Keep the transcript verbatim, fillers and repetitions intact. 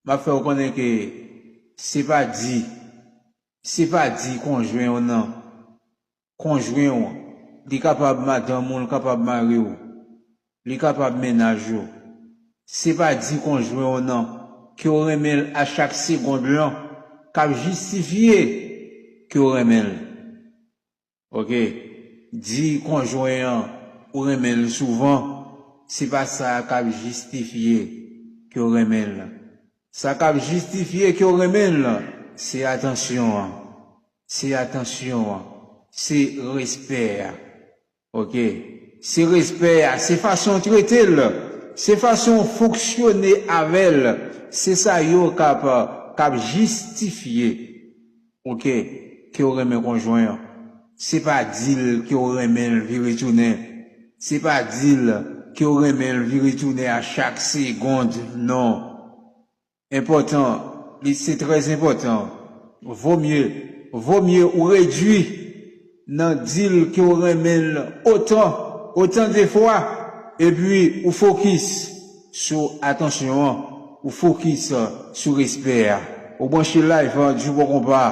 M ap fè w konnen ke se pa di, se pa di konjwen w nan. Konjwen w, li kapab madanm ou, li kapab mari w, li kapab mennaj ou. Se pa di konjwen w nan ke w renmen l a chak segond lan k ap jistifye ke w renmen l. Oke? Di konjwen an ou renmen l souvan, se pa sa k ap jistifye ke w renmen l. Sa k ap jistifye ke w renmen l, se atansyon an. Se atansyon an. Se respè a. Oke? Se respè a. Se fason w trete l. Se fason w fonksyone avè l. Se sa yo k ap, k ap jistifye, oke, ke w renmen konjwen an. Se pa di l ke w renmen l vire tounen. Se pa di l ke w renmen l vire tounen a chak segond. Non. Enpòtan, li se trè enpòtan. Vo mye, vo mye ou redui nan di l ke w renmen l otan, otan de fwa, epi ou fokis sou atansyon an, ou fokis sou respè a. Ou branche live, Djoubo Konpa.